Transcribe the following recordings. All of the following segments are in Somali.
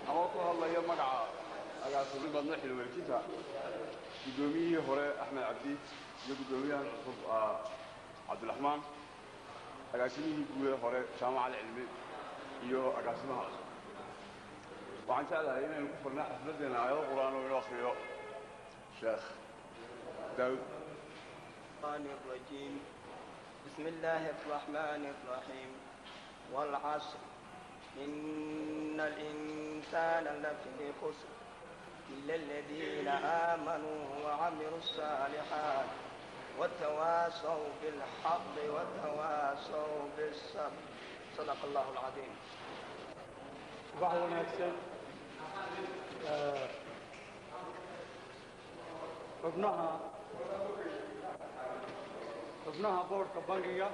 Ama ku hadlaya magaca agaasimin badna xil wareejinta guddoomiyihii hore Axmed Cabdi iyo guddoomiyahan cusub Cabdiraxmaan, agaasimihii guud hore Jaamac Alcilmi iyo agaasimaha cusub, waxaan jeclahay inaynu ku furnaa xafladdeena aayado Qur'aan oo inoo akhriyo Sheekh Daawud. الرجيم. بسم الله الرحمن الرحيم. والعصر، إن الإنسان لفي خسر، إلا الذين آمنوا وعملوا الصالحات وتواصوا بالحق وتواصوا بالصبر. صدق الله العظيم. Subax wanaagsan xubnaha boardka bangiga,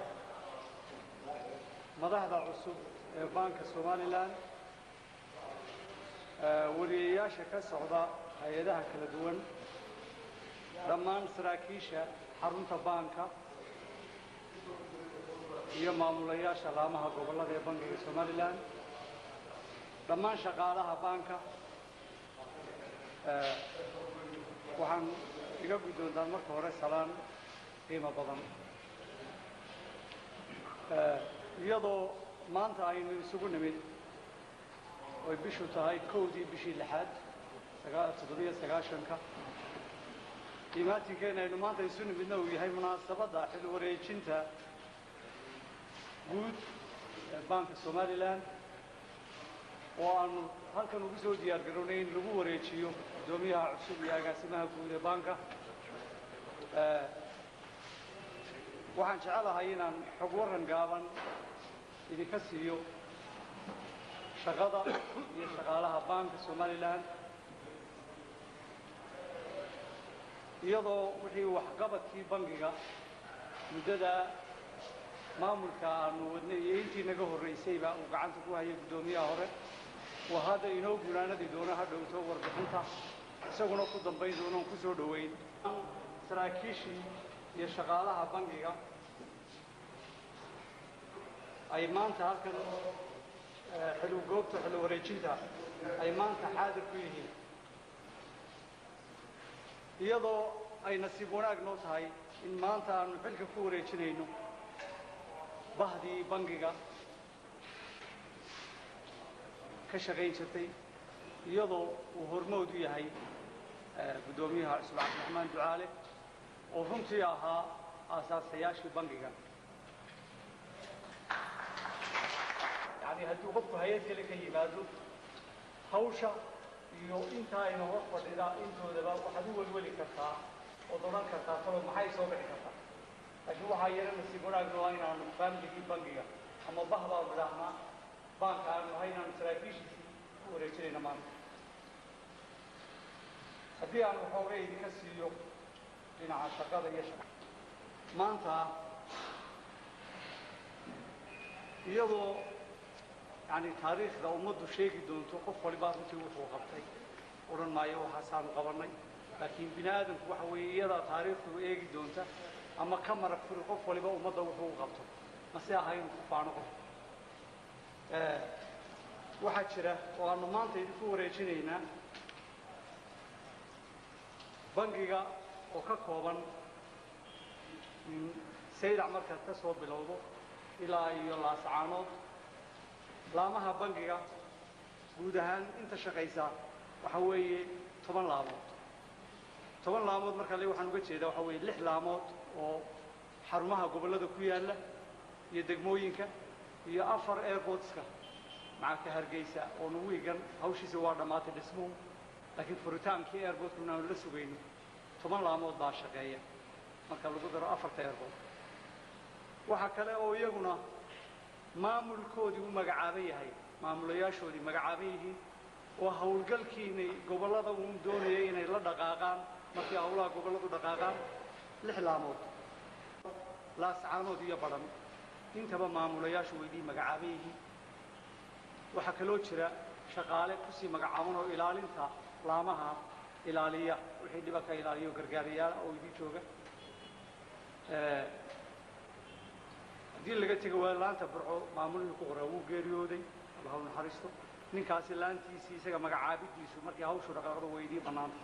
madaxda cusub ee Baanka Somaliland, wariyeyaasha ka socda hay'adaha kala duwan, dhammaan saraakiisha xarunta baanka. Iyo maamulayaasha laamaha gobollada ee Bangiga Somaliland, dhammaan shaqaalaha baanka, waxaan iga guddoontaan marka hore salaan qiimo badan. Iyadoo maanta aynu isugu nimid oy bishu tahay 1dii bishii lixaad 97-ka, imaatinkeena aynu maanta isu nimidna uu yahay munaasabadda xil wareejinta guud ee Baanka Somaliland, oo aanu halkan ugu soo diyaar garownay in lagu wareejiyo guddoomiyaha cusub iyo agaasimaha guud ee baanka, waxaan jecelahay inaan xog warran gaaban idinka siiyo shaqada iyo shaqaalaha Baanka Somaliland, iyadoo wixii waxqabadkii bangiga muddada maamulka aanu wadnay iyo intii naga horraysayba uu gacanta ku hayay guddoomiyaha hore, oo hadda inoo gunaanadi doono ha dhowto warbixinta, isaguna ku dambayn doono on ku soo dhoweyn saraakiishii iyo shaqaalaha bangiga ay maanta halkan xil goobta xil wareejinta ay maanta xaadir ku yihiin. Iyadoo ay nasiib wanaag noo tahay in maanta aanu xilka ku wareejinayno bahdii bangiga ka shaqayn jirtay, iyadoo uu hormood u yahay guddoomiyaha cusub Cabdiraxmaan Ducaale, oo runtii ahaa aasaasayaashii bangiga. Yacni hadduu qofku hay-ad kale ka yimaado, hawsha iyo intaa ayna hor fadhida intoodaba waxaad u welweli kartaa ood odhan kartaa, talo maxay soo bixi kartaa? Laakiin waxaa yara nasiib wanaag noo inaanu faamiligii bangiga ama bah baanu idhaahnaa baanka aanu ahay inaanu saraakiishiisii ku wareejinayna maanta. Haddii aan waxoogay idinka siiyo dhinaca shaqada iyo shaqa maanta, iyadoo yani taariikhda ummaddu sheegi doonto qof walibaa runtii wuxuu qabtay, odhan maayo waxaasaanu qabannay, laakiin bini aadamku waxa weeye iyadaa taariikhdu eegi doonta ama ka marag furi qof waliba ummadda wuxuu u qabto, mase aha inuu ku faano qof. Waxaa jira oo aanu maanta idinku wareejinaynaa bangiga oo ka kooban Saylac markaad ka soo bilowdo ilaa iyo Laascaanood. Laamaha bangiga guud ahaan inta shaqaysa waxa weeye 10 laamood. 10 laamood marka le waxaan uga jeedaa waxa weeye lix laamood oo xarumaha gobollada ku yaalla iyo degmooyinka, iyo afar airportska macaka Hargeysa oo nagu wiigan hawshiisa waa dhammaatay dhismuhu, laakiin furitaankii airportkuna aanu la sugayno. 10 laamood baa shaqeeya marka lagu daro afarta airport. Waxaa kale oo iyaguna maamulkoodii u magacaaban yahay, maamulayaashoodii magacaaban yihiin, oo howlgalkiinay gobollada uun doonayay inay la dhaqaaqaan markii howlaha gobolladu dhaqaaqaan, lix laamood, Laascaanood iyo Badhan, intaba maamulayaashu waydii magacaaban yihiin. Waxaa kaloo jira shaqaale kusii magacaaban oo ilaalinta laamaha ilaaliya, wixii dhiba ka ilaaliya oo gargaarayaala oo idii jooga. Haddii laga tego waa laanta Burco, maamulihii ku qoraa wuu geeriyooday, Allah u naxariisto ninkaasi. Laantiisii isaga magacaabidiisu markii hawshu dhaqaaqdo way idii bannaanta.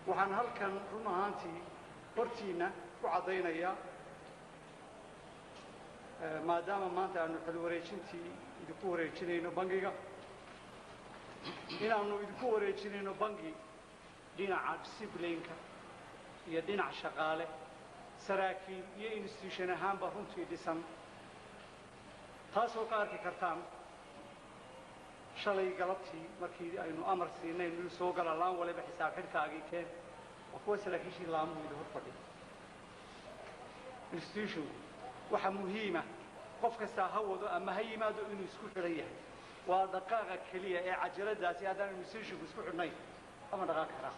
Waxaan halkan run ahaantii hortiinna ku caddaynayaa, maadaama maanta aanu xil wareejintii idinku wareejinayno bangiga, inaannu idinku wareejinayno bangi dhinaca disciplineka iyo dhinac shaqaale, saraakiil iyo institution ahaanba runtii dhisan, taasoo ka arki kartaan shalay galabtii markii aynu amar siinay inu soo gala laan waliba xisaab xidhkaagii keen, waa kuwa saraakiishii laamuhu idin hor fadhiya. Institutionku waxa muhiima qof kastaa ha wado ama ha yimaado inuu isku xidhan yahay, waa dhaqaaqa keliya ee cajaladaasi. Haddaan institutionku isku xidhnayn ama dhaqaaqi karaa.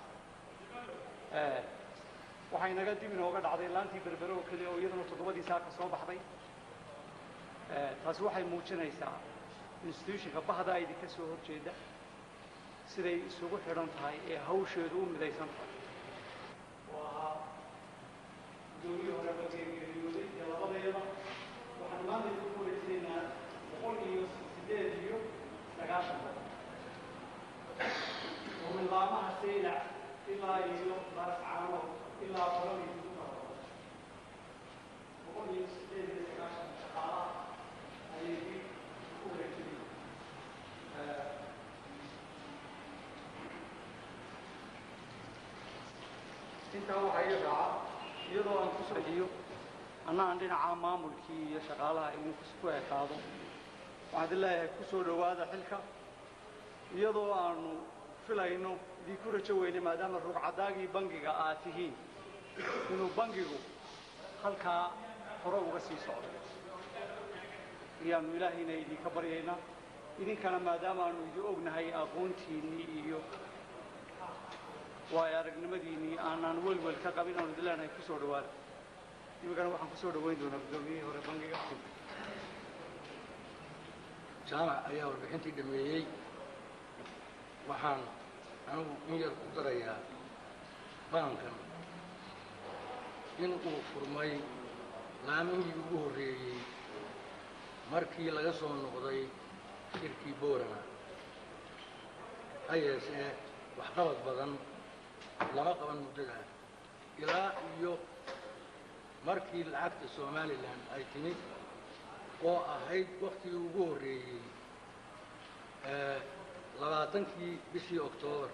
Waxay naga dib inooga dhacday laantii Berbere oo keliya, oo iyaduna 7dii saaka soo baxday. Taasi waxay muujinaysaa institutionka bahdaa idinka soo horjeeda siday isugu xidhan tahay ee hawsheedu u midaysan tahay. Ilaa 198 shaqaalaha ayay dib u wareejinayaan. Intaa waxaa ii raaca, iyadoo aan ku soxiyo anna aan dhinaca maamulkii iyo shaqaalaha idinku ku ekaado, waxaan idin leeyahay ku soo dhowaada xilka, iyadoo aanu filayno, idinku rajo weynay, maadaama rugcadaagii bangiga aad tihiin, inuu bangigu halkaa hore uga sii socdo ayaanu Ilaahayna idinka baryaynaa. Idinkana maadaama aanu idin ognahay aqoontiinnii iyo waayo aragnimadiinnii, aanaan welwel ka qabin, aanu idin leenahay ku soo dhowaada. Iminkana waxaan ku soo dhoweyn doonaa guddoomiyihii hore bangiga. Jaamac ayaa warbixintii dhameeyey. Waxaan anigu in yar ku darayaa baankan in uu furmay laamihii ugu horreeyey markii laga soo noqday shirkii Boorama. Ha yeeshee waxqabad badan lama qaban muddadaa ilaa iyo markii lacagta Somalilan ay timid, oo ahayd waktigii ugu horreeyey 20-kii bishii Oktoobar.